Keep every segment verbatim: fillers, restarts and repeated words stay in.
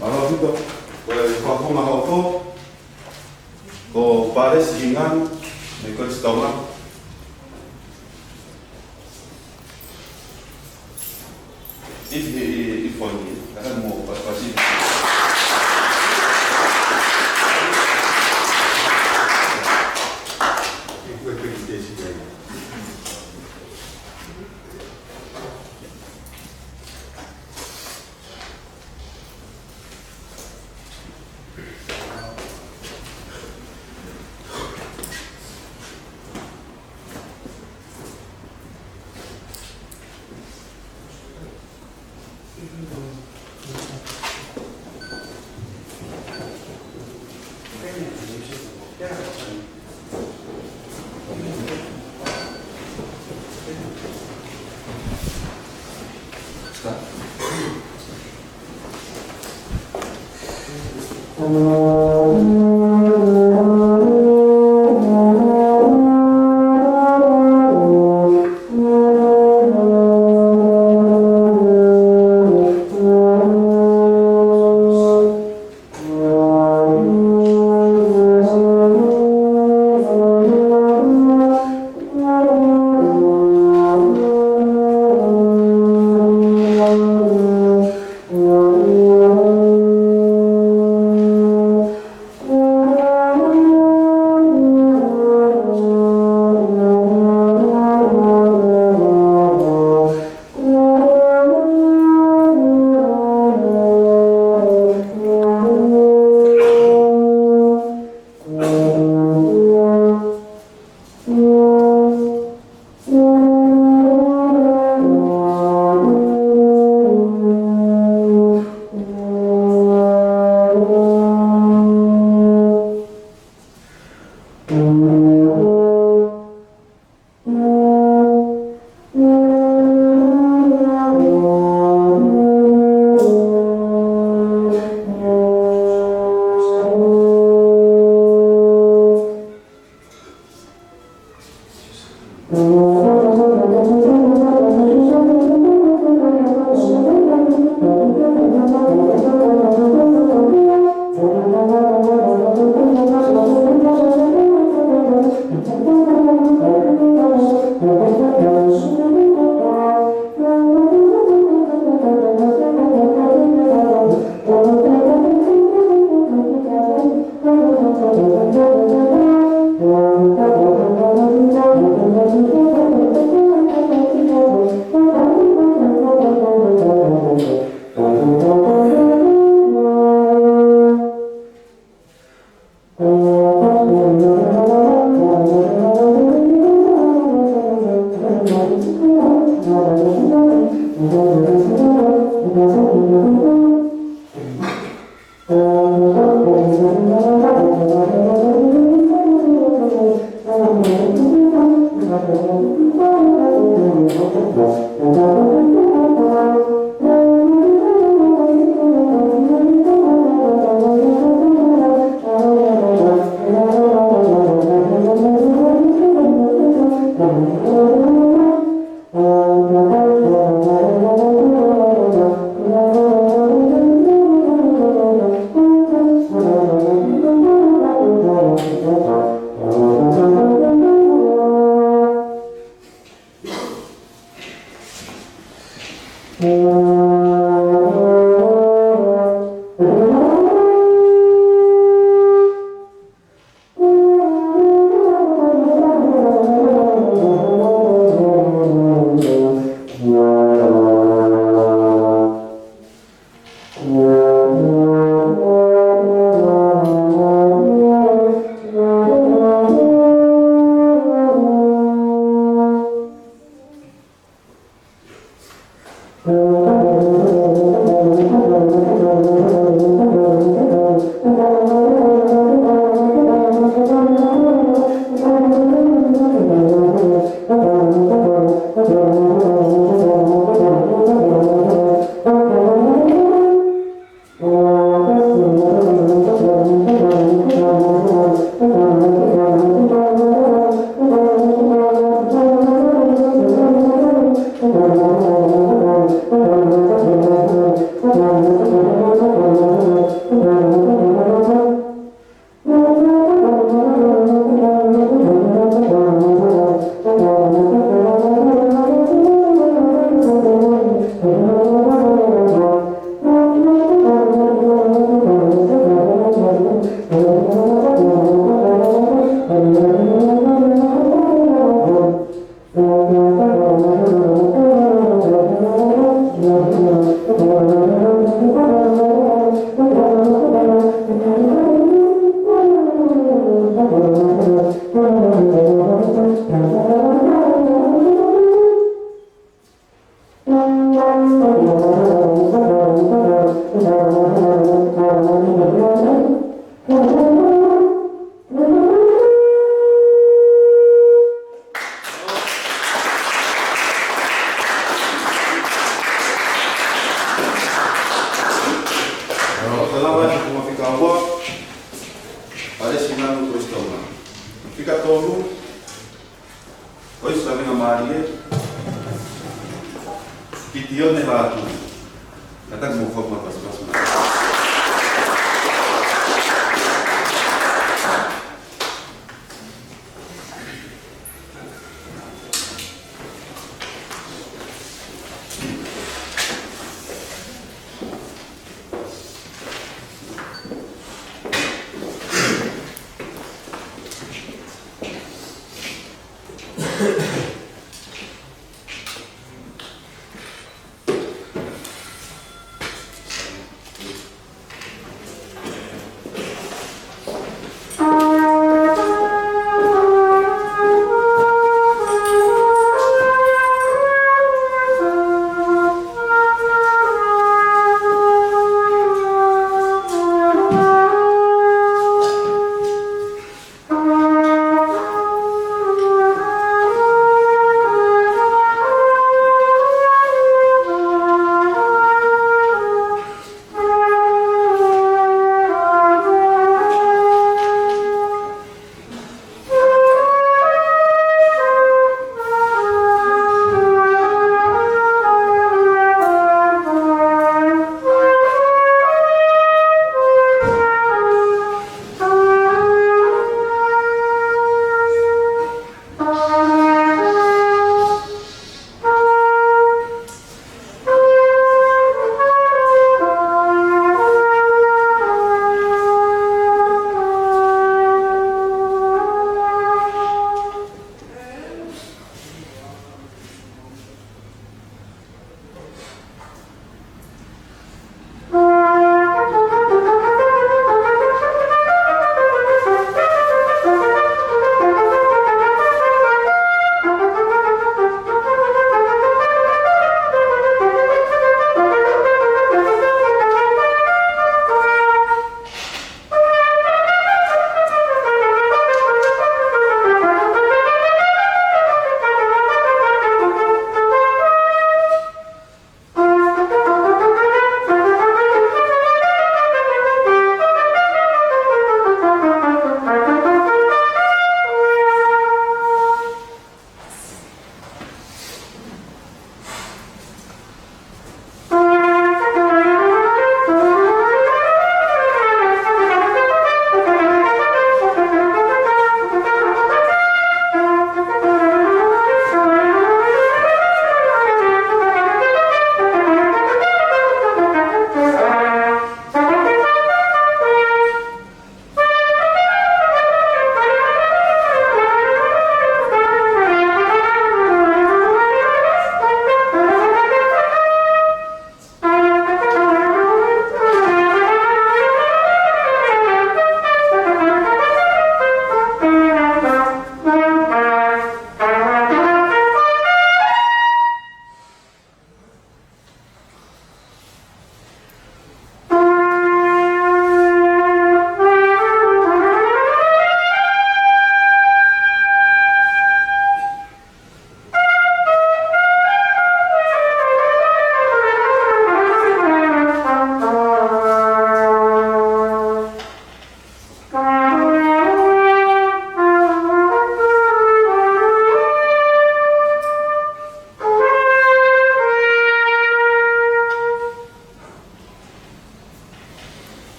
Mālō ʻaupito, ko e fakafofonga hoko, ko Palesi Hingan, mei Kolisi Tonga. If he, if only, kata mo pa-, pasi. If we could get you there. Ko e lava ʻa e fika ua, Palesiteni Tonga. Fika tolu, Palesiteni Mālie, Kitione Lātū. Kātaki mou fakamaʻa pasipasi mai.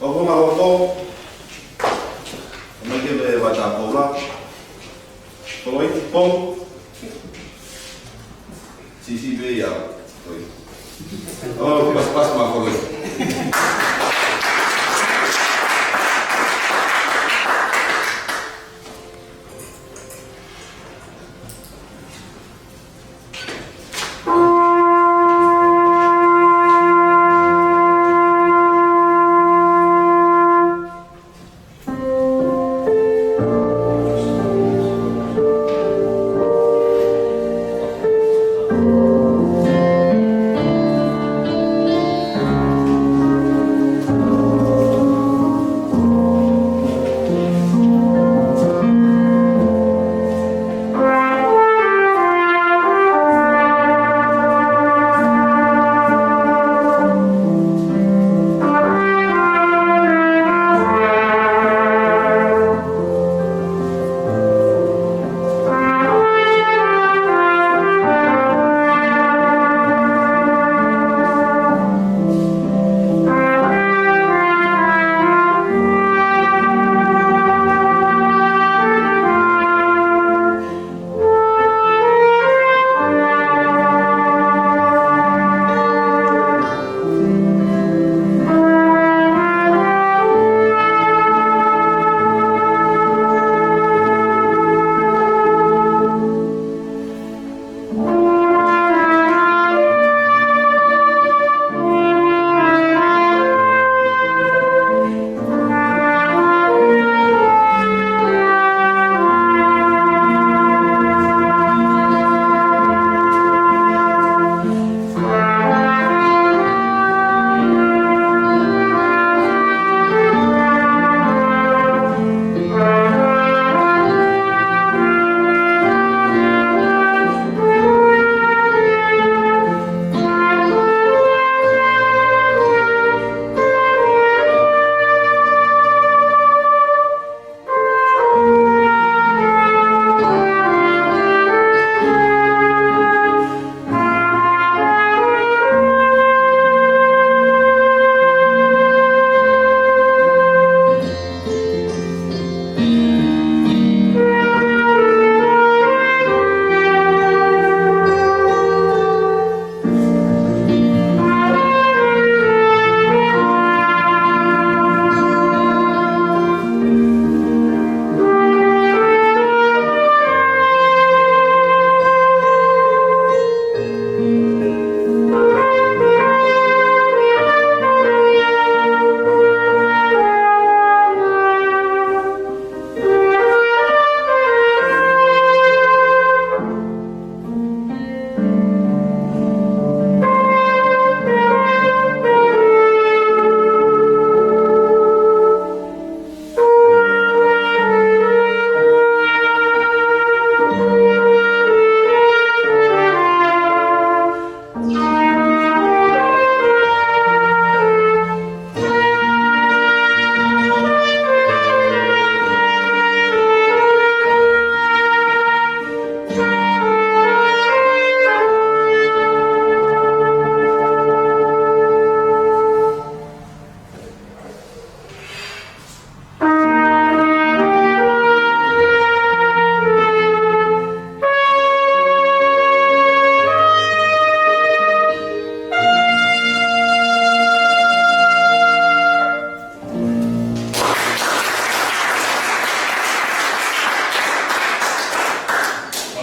ʻOku ma hoko, ʻo mai ke me vata koula. Koloi, pong. Sisi pē ia. Oi. Oh, pas, pas ma koloi.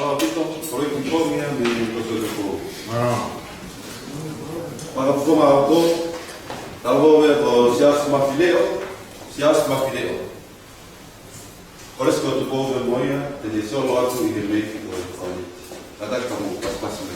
ʻAupito, koloi kukongia me koto toko. Maka pukoma ako, tau ʻo meʻa ko Siaosi Mafileʻo, Siaosi Mafileʻo. Kolesi ko Tupou mo ia, te ne solo atu ʻi he meʻa ko e kole. Kātaki ka mou pasipasi mai.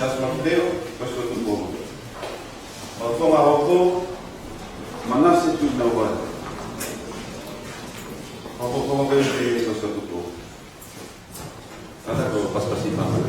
Jasmine Teo, Pastor Tupou. Fakafofonga Hopo, Manase Tuʻinavai. Fakafofonga pē Pastor Tupou. Kātaki ʻo pasipasi mai.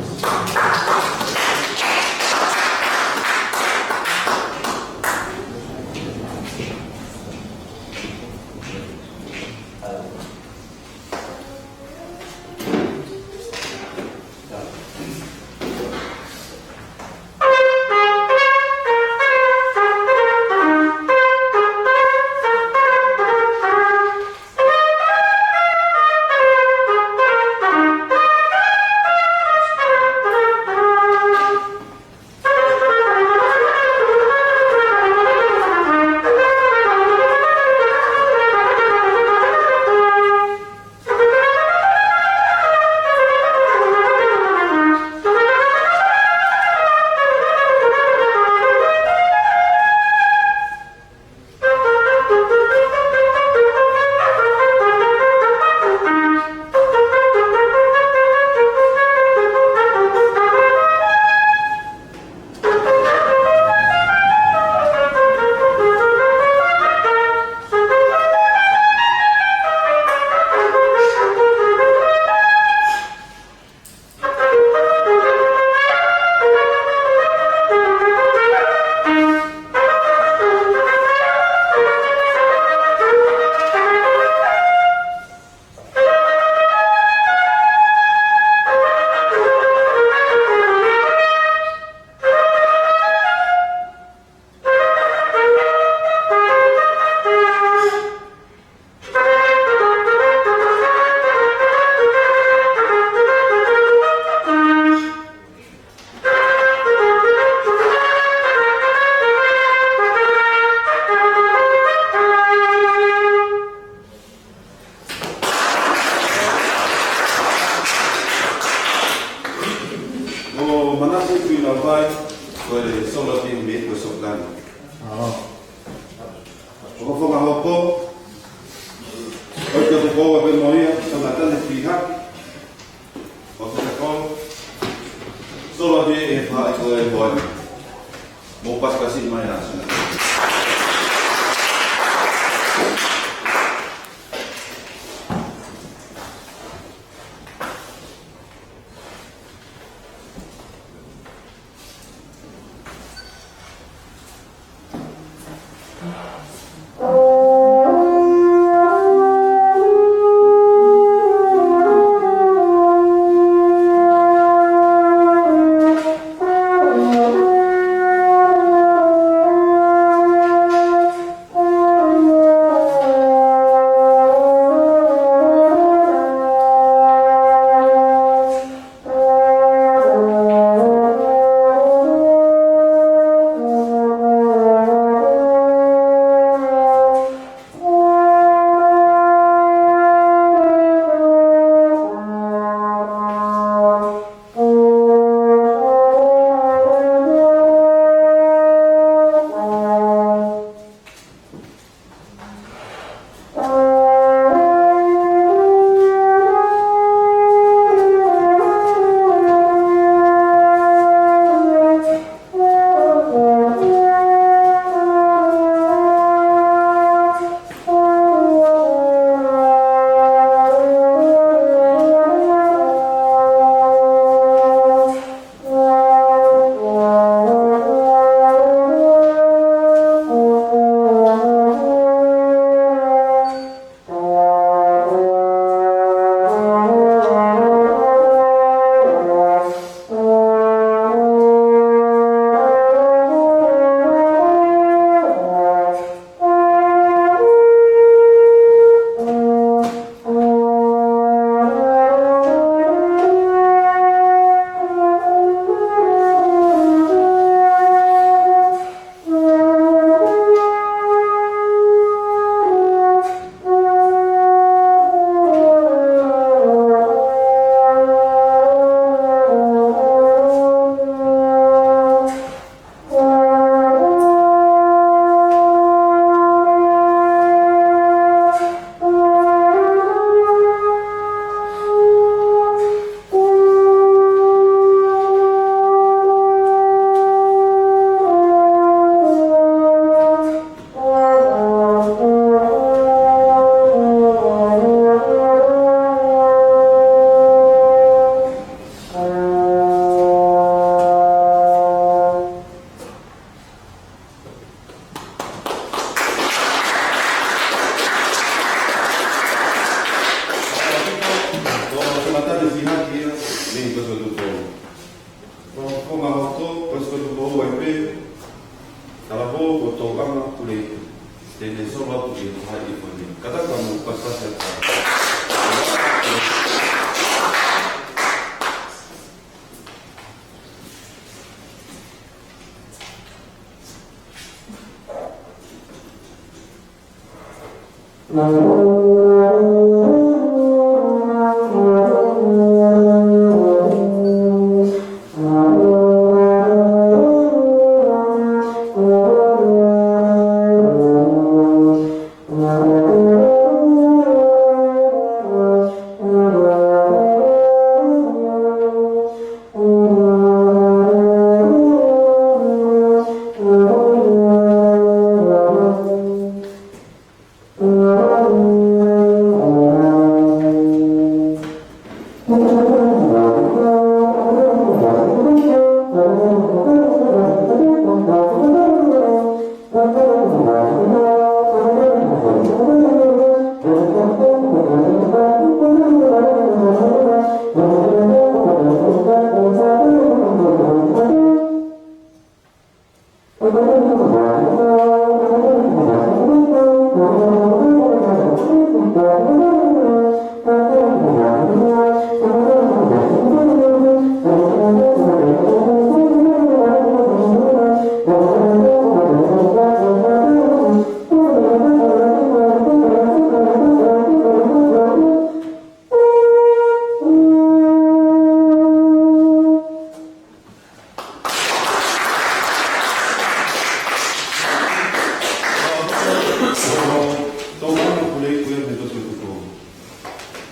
Ko Manase Tuʻinavai, ko e solo team mei ko Sokani. Fakafofonga Hopo, ʻoku tau ʻofa pē mo ia, Sangatane Pihaki, ʻo fakafofonga, solo team ʻe fā ko e Hoani. Mou pasipasi mai ā, Sangatane.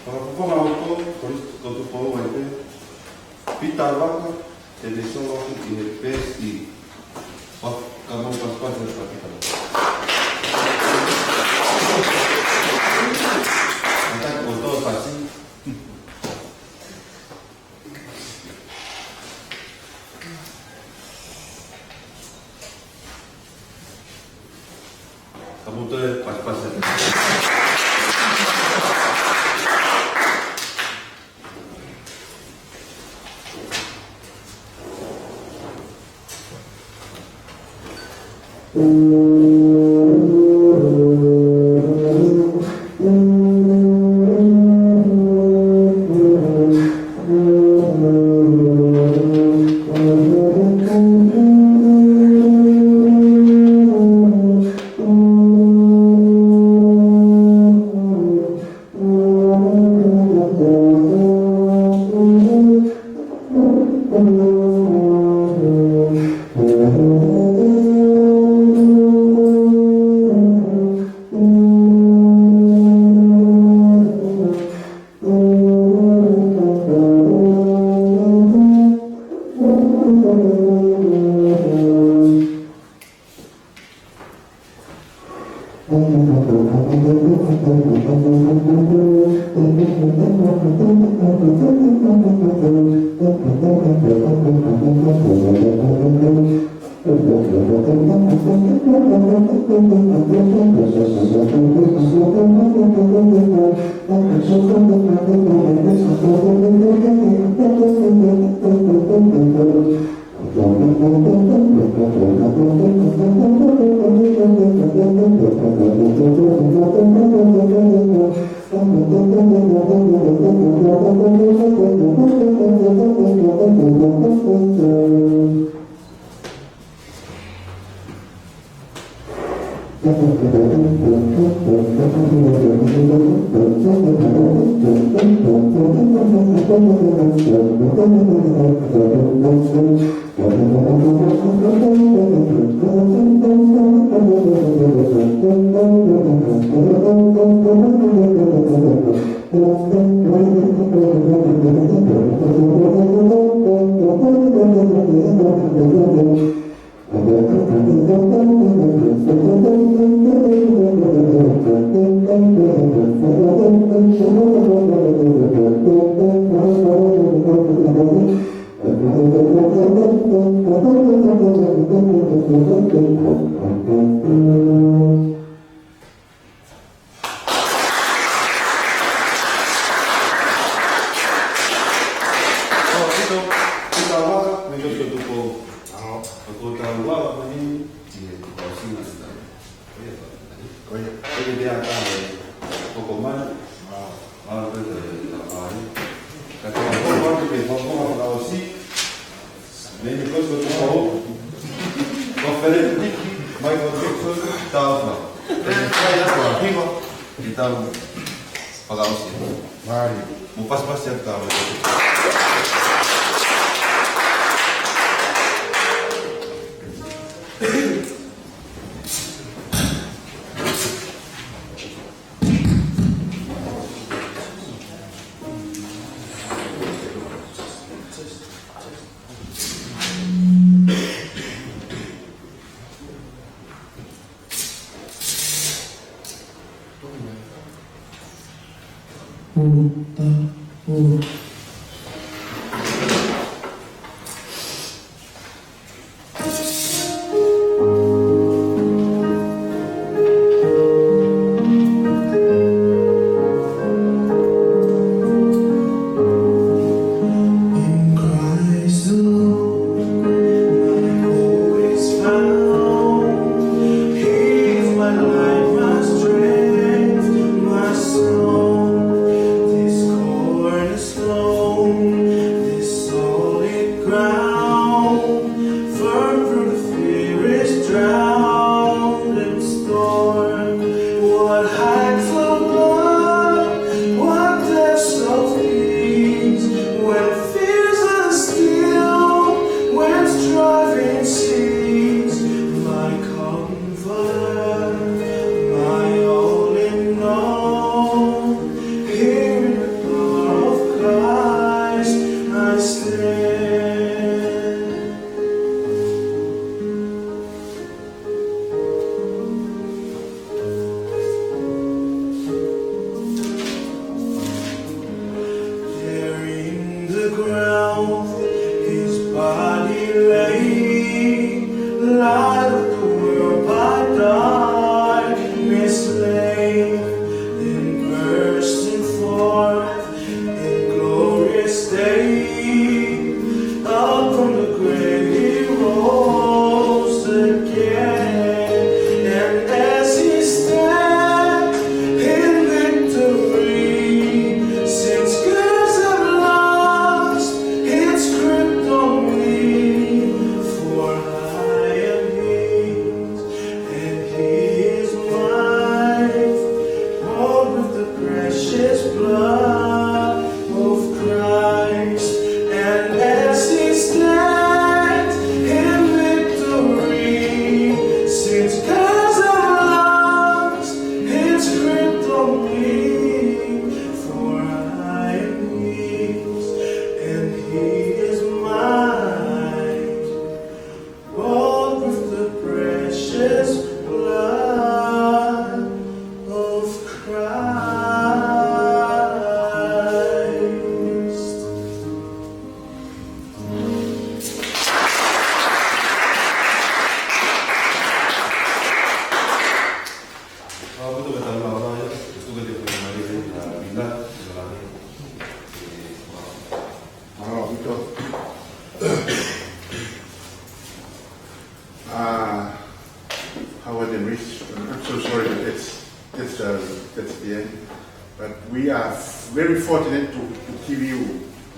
Fakafofonga ʻo Kolisi Tupou Vaipe, Pita Vaka, Tene Solo, ʻi he pēsi. Wa, ka mau pasipasi ʻa Pita. Ata ko tō pasi. Ka Mou toe pasipasi. Ko e kiʻi, kiʻi tau vaka, mei ko e kiʻi tupu. Ko e kiʻi tau vaka, ko e kiʻi, kiʻi tau sina sina. Ko ia, ko ia. Ko ia, ko ia, ko ia. Ko ia. Ka ko e kiʻi tau vaka, ko e kiʻi tau vaka, ko e kiʻi tau vaka, ko e kiʻi tau vaka. Mei he kosipeli ko Fele Tiki, Michael Jackson, tau fa. Pea kai atu ʻa Hiva, ʻi tau fakaʻosi. Mālie. Mou pasipasi atu tau. In Christ alone my hope is found. He is my light, my strength, my song. This cornerstone Mālō ʻaupito. Uh, Howard and Rich, I'm so sorry, but that's, that's, uh, that's the end. But we are very fortunate to, to give you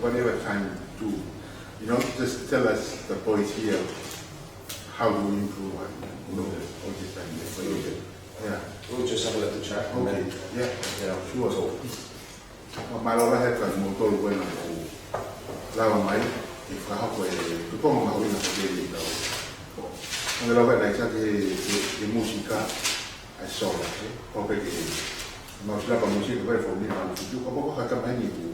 whatever time to, you know, just tell us the points here, how do we improve on, you know, all this time. Yeah. We'll just have a little chat and then, yeah, sure. Mālō lahi atu kiate kimoutolu ko ena ʻoku lava mai ke fakahoko e tūkunga mahuʻinga ko eni ʻetau. Hangē ko e lave ʻa Naisa ki he, ki he, ki he mūsika, ʻa e sola, ē? Ko e pē ke mau sila pa mūsika ko e fōmula ʻa e fitu, ko e poko hata mai ni ʻoku,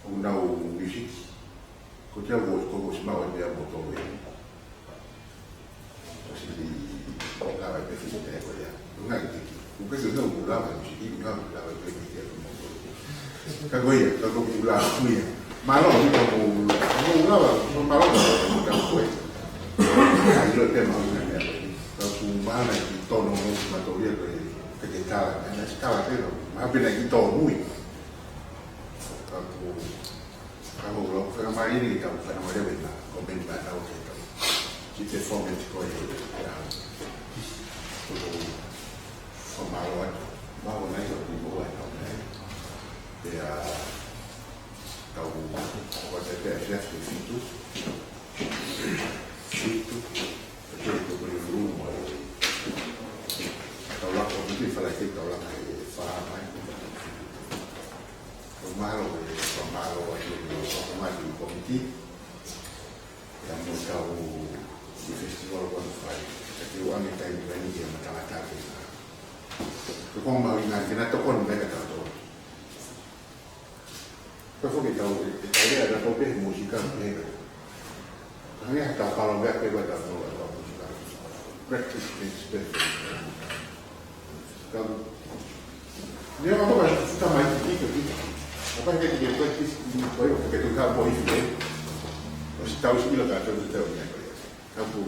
ʻoku nau music. Ko e ʻuhinga ko e, ko e ʻuhinga ʻoku ou ʻi ai mo e tō ē. Ko e sili lava pē fitu ko ia. Ngaahi tiki. ʻOku ke ʻuhinga ʻoku lava, siki ʻuhinga ʻoku lava pē fitu ia mo e tō. Ka ko ia, ka ko e ʻuhinga ko ia. Mālō, ʻi ka mo, mo lava, mo mālō, mo ka ko e. Ka ʻilo pē mo ngaahi meʻa. Ka ʻoku mālō ki tono mo ma tō ia ko e, ke ke tala. Ena si tala pē no. Ma pena ki tō mui. Ka ʻoku Ka ʻoku ou fakamālō eni ki he kau fakamālō ʻena, ko e meʻa naʻa tau ʻi ai. Ki he format ko ē, ʻa, ko e fakamālō atu. Mālō nai ʻo ni mo ai tau nei. Pea, tau, ko e te te fitu. Fitu. Ko e te te ko e uru mo e. Tau laka, ko e te fala ke tau laka e fā mai. Ko e mālō e, ko e mālō atu e, ko e mālō e komiti. ʻIa mo tau ʻi he festival ko ena fai. Ka te u ʻoange taimi ko eni ke ma tala atu ke na. Ko e konga mahuʻinga ke na tokoni mai kia tautolu. Ko e foki tau, e tau lea ʻa tautolu pē he mūsika pē he ka. Hangē ha tau kalo vea ke ua tau no ua tau mūsika. Practice makes perfect. Ka, ne ua kapa futa mai ki ki ki. Apa ke ki practice ni ko e ke tu ka po i fi. ʻOsi tau sila ka tau tau ni ko e. Ka pu.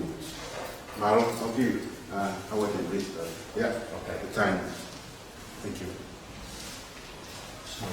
Mālō, okay. Uh, how was it, please? Uh, yeah, okay. The time. Thank you. So,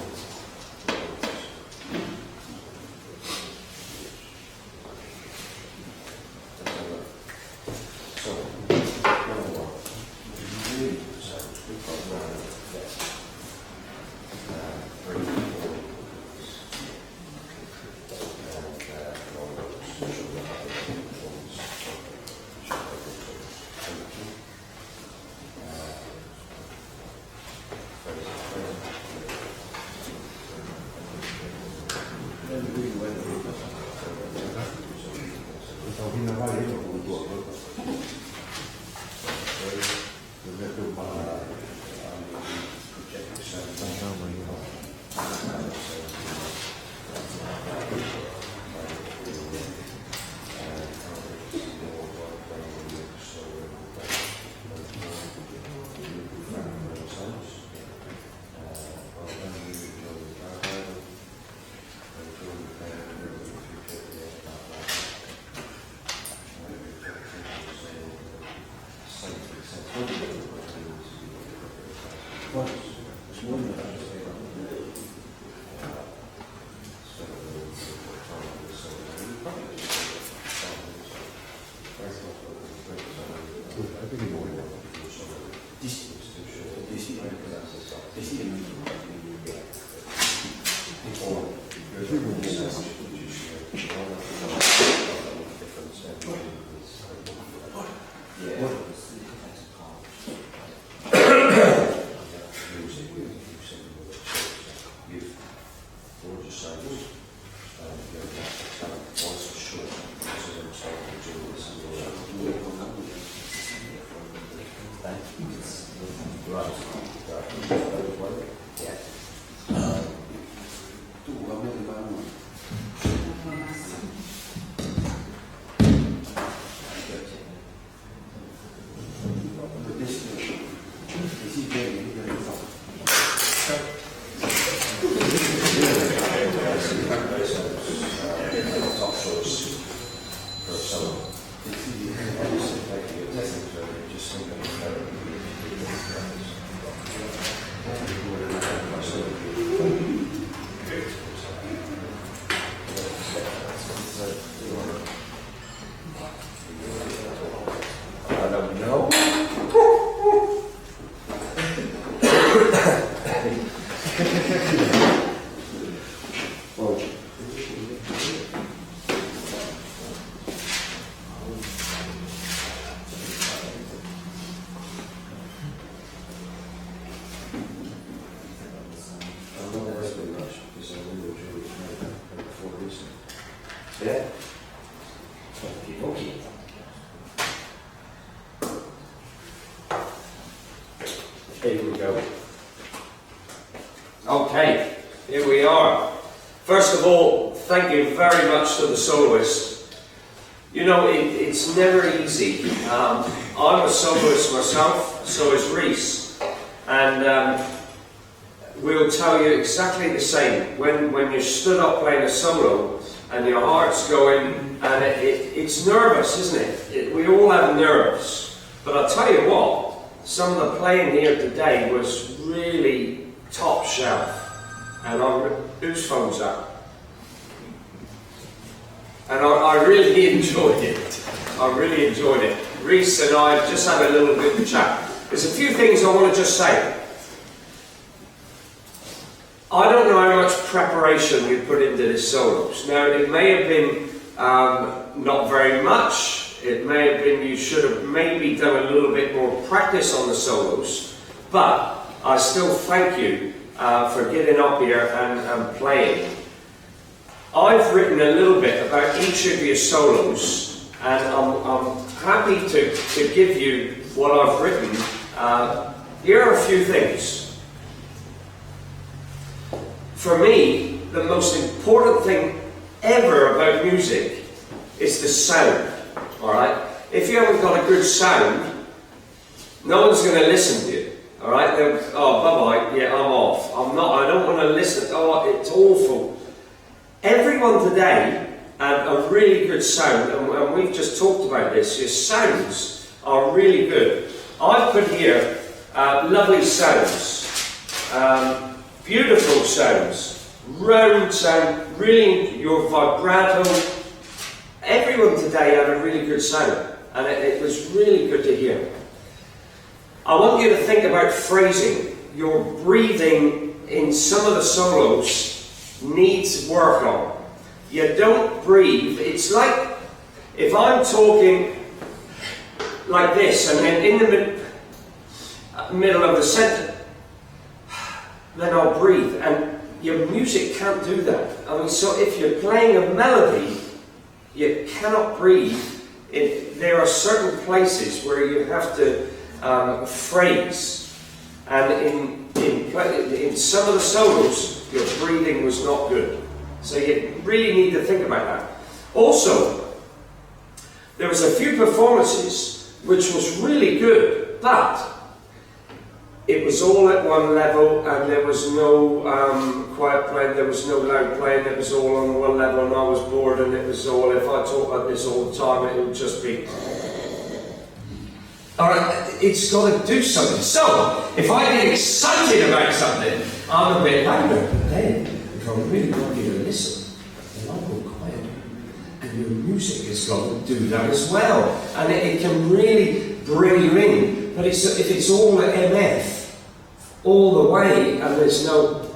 Here we go. Okay, here we are. First of all, thank you very much to the soloist. You know, it, it's never easy. Um, I'm a soloist myself, so is Rhys. And um, we'll tell you exactly the same. When, when you stood up playing a solo and your heart's going, and it, it, it's nervous, isn't it? It? We all have nerves. But I'll tell you what, some of the playing here today was really top shelf. And I'm, whose phone's that? And I, I really enjoyed it. I really enjoyed it. Rhys and I just had a little bit of a chat. There's a few things I want to just say. I don't know how much preparation you put into this solos. Now, it may have been um, not very much. It may have been you should have maybe done a little bit more practice on the solos. But I still thank you uh, for getting up here and, and playing. I've written a little bit about each of your solos, and I'm, I'm happy to, to give you what I've written. Uh, here are a few things. For me, the most important thing ever about music is the sound, all right? If you haven't got a good sound, no one's going to listen to you, all right? They'll, oh, bye-bye, yeah, I'm off. I'm not, I don't want to listen. Oh, it's awful. Everyone today had a really good sound, and, and we've just talked about this. Your sounds are really good. I've put here uh, lovely sounds, um, beautiful sounds, round sound, really your vibrato. Everyone today had a really good sound, and it, it was really good to hear. I want you to think about phrasing. Your breathing in some of the solos needs work on. You don't breathe. It's like if I'm talking like this and then in the mid- middle of the sentence, then I'll breathe. And your music can't do that. I mean, so if you're playing a melody, you cannot breathe. It, there are certain places where you have to um, phrase. And in, in, pla- in some of the solos, your breathing was not good. So you really need to think about that. Also, there was a few performances which was really good, but it was all at one level, and there was no um, quiet playing, there was no loud playing, it was all on one level, and I was bored, and it was all, if I talk like this all the time, it would just be. All right, it's got to do something. So, if I get excited about something, I'm a bit louder. But then, if I really want you to listen, then I'll go quiet. And your music has got to do that as well. And it, it can really bring you in. But it's, if it's all at M F, all the way, and there's no,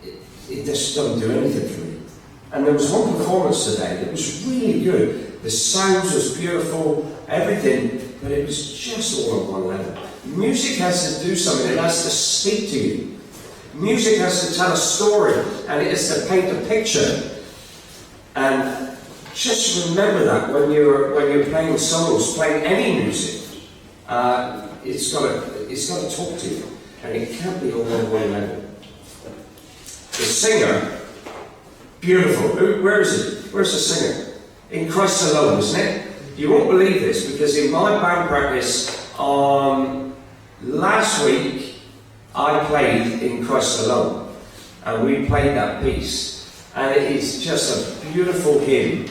it, it just doesn't do anything for me. And there was one performance today that was really good. The sounds was beautiful, everything, but it was just all on one level. Music has to do something, it has to speak to you. Music has to tell a story, and it has to paint a picture. And just remember that when you're, when you're playing solos, playing any music, uh, it's got to, it's got to talk to you, and it can't be all on one level. The singer, beautiful. Who, where is he? Where's the singer? In Christ Alone, isn't it? You won't believe this, because in my band practice on last week, I played in Christ Alone, and we played that piece, and it is just a beautiful hymn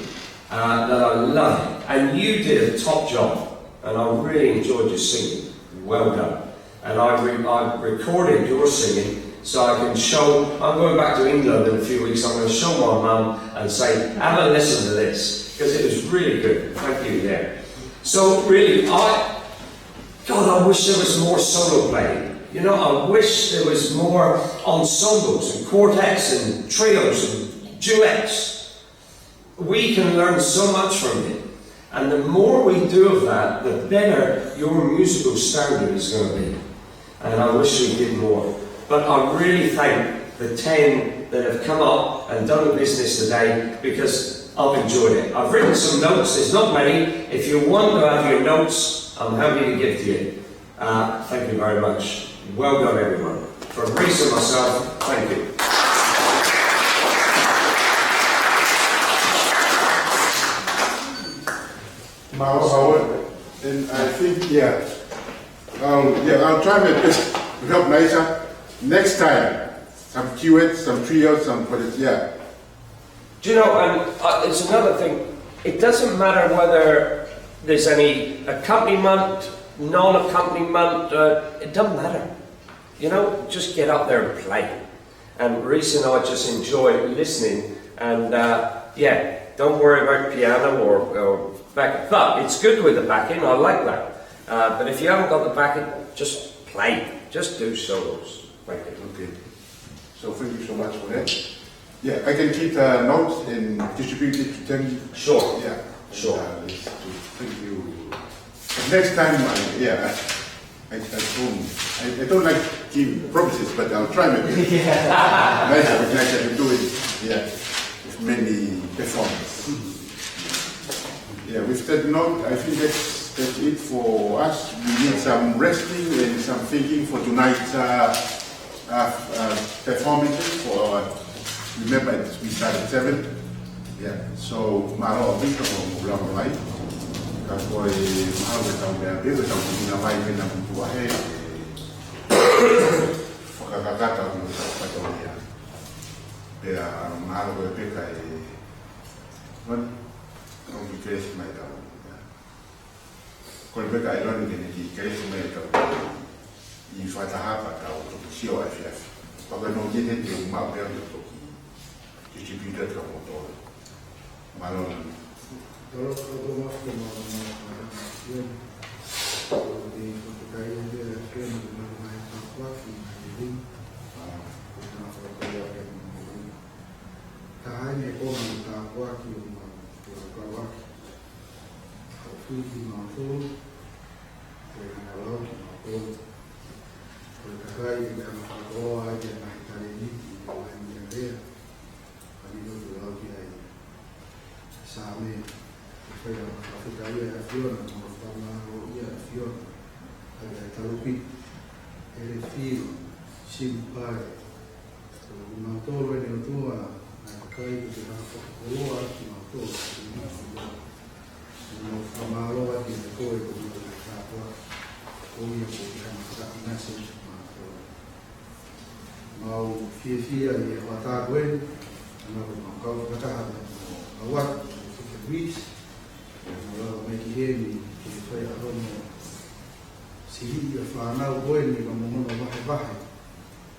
uh, that I love. And you did a top job, and I really enjoyed your singing. Well done. And I, re- I recorded your singing, so I can show. I'm going back to England in a few weeks. I'm going to show my mum and say, "Have a listen to this," because it was really good. Thank you there. So really, I God, I wish there was more solo playing. You know, I wish there was more ensembles and quartets and trios and duets. We can learn so much from it. And the more we do of that, the better your musical standard is going to be. And I wish we did more. But I really thank the ten that have come up and done the business today because I've enjoyed it. I've written some notes, there's not many. If you want to have your notes, I'm happy to give to you. Uh, thank you very much. Well done, everyone. From Reece and myself, thank you. Mālō, Howard. And I think, yeah, I'll, yeah, I'll try my best to help Naisa next time. Some duets, some trios, some, but it's, yeah. Do you know, and uh, it's another thing, it doesn't matter whether there's any accompaniment, non-accompaniment, uh, it doesn't matter. You know, just get up there and play. And Reece and I just enjoy listening. And uh, yeah, don't worry about piano or, or back. But it's good with the backing. I like that. Uh, but if you haven't got the backing, just play. Just do solos. Thank you. Okay. So thank you so much for that. Yeah, I can keep the notes and distribute it to them. Sure. Yeah. Sure. And, uh, let's do. Thank you. Next time, I, yeah, I, I, I don't, I, I don't like giving promises, but I'll try my best. Yeah. Nice, I would like to do it. Yeah, with many performances. Yeah, with that note, I think that's, that's it for us. We need some resting and some thinking for tonight's uh, uh, uh, performances for our, remember it's, we start at seven. Yeah, so mālō ʻaupito hoʻomou lava mai. Ka ko e mālō e tau mea pē, e tau mea mai pē na mutu ahe. Fakakakata ʻo tau katolia. Pea mālō e peka e, what? Don't be crazy, my darling. Ko e peka ʻe lani ke ne kiʻi kelesi mai e tau ʻi fakataha pea tau toki sio ʻafiafi. Pea ko e nō ke he te u maʻu pea u toki distribute ka mo tolo. Mālō. Tolo ka tō mafu ka mālō mālō mālō. Ia. Ko e peka ʻe te ʻafiona ke mālō mai tāpuaki mai e ring. Ko e nā whakatau ake mo e ring. Ka hai ne kona mo tāpuaki o mālō. Ko e kawaki. Ko e fili kimautolu, ko e angalau kimautolu. Ko e kakai ʻe hanga fakakoloa ai ʻa e ngaahi talēniti ʻi he lahi ʻa e lea. Ka ne lotu lau ki ai. Saame, ʻe fai ʻa e fakafetaʻi ʻa e ʻAfiona, mo e fakamālō ʻa e ʻAfiona. ʻA e talupite, ʻElefilo, Simipale, ko kimautolu ʻene ʻOtua, naʻe ʻikai ke te hanga fakakoloa kimautolu, kimautolu. Mo fakamālō atu kiate koe ko e motu e kātoa, ko ia ko e hanga fakaʻinasi kimautolu. Mau fiefia ʻi he hoʻatā ko eni, ʻa ia ko e mau kau fakataha mo Howard, mo Fika Reece, mo lava mai ki heni, ke fai ʻa hono sili ʻa e fānau ko eni, ka mo hono vahevahe.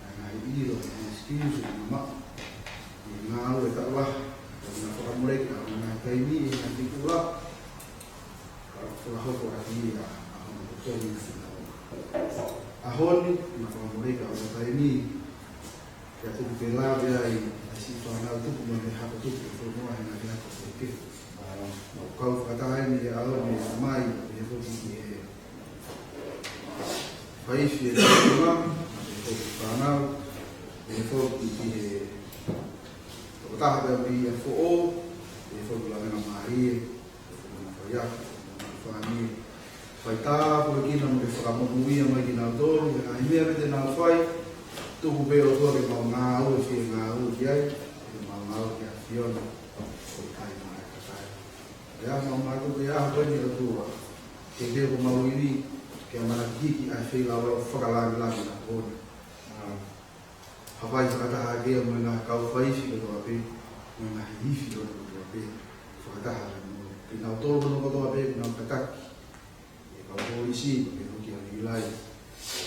ʻA e ngaahi ʻilo, ʻa e ngaahi skills ʻoku na maʻu ʻi he ngāue taʻu lahi, ʻoku na fakamoleki ʻa e ngaahi taimi ʻi he ngaahi kula, ka fakahoko ʻaki ia ʻa hono kotoa ʻi he ngaahi kula. ʻAho ni, na fakamoleki ʻa hono taimi, ke tuku ke lave ai ʻa e siʻi fānau tupu mo e hako tupu, ke fōnua he ngaahi ako kehekehe. Mau kau fakataha eni he ʻaho ni, mai, ʻi he foki ki he faifi e tama, ʻi he foki fānau, ʻi he foki ki he tokotaha pea mei he foʻou, ʻi he foki lavena mālie, ʻi he foki na faiako, na fāmili. Fai tāpuekina mo ke fakamonūʻia mai kinautolu, he ngaahi meʻa pē te nau fai, tuku pē ʻOtua ke mau ngāue, fie ngāue ki ai, ke mau ngāue ki he ʻAfiona, ʻo ʻikai mai kakai. ʻE ʻa mau mātuku ʻi he ʻaho ko eni ʻOtua, ke ke ko mau ivi, ke amanaki ki he feilaulau fakalāngilangi na kona. Hapai fakataha ake mo e ngaahi kau faifi kotoa pē, mo e ngaahi ifi kotoa pē, fakataha mo kinautolu kotoa pē, ʻoku nau tataki. ʻE kau polisi, mo ke hoki ʻa Nilai.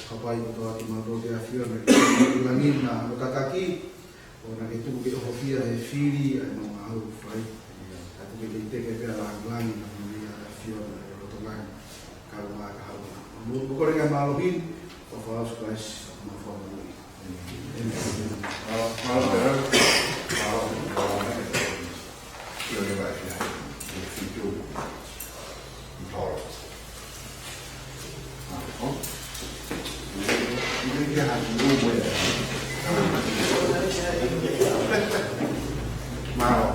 Hapai kotoa kimautolu ki he ʻAfiona, ke ke langi na mo tataki, ʻo na ke tuku ke ʻohofia he fili, ʻa e mau ngāue fai. Ka tuku ke teke pē ʻa langilangi, na mo ia ʻa e ʻAfiona, ʻa e loto langi, ka ua ka haua. Mo, mo kore ka mālohi, ʻo fāus Christ, mo fāmili. Mālō.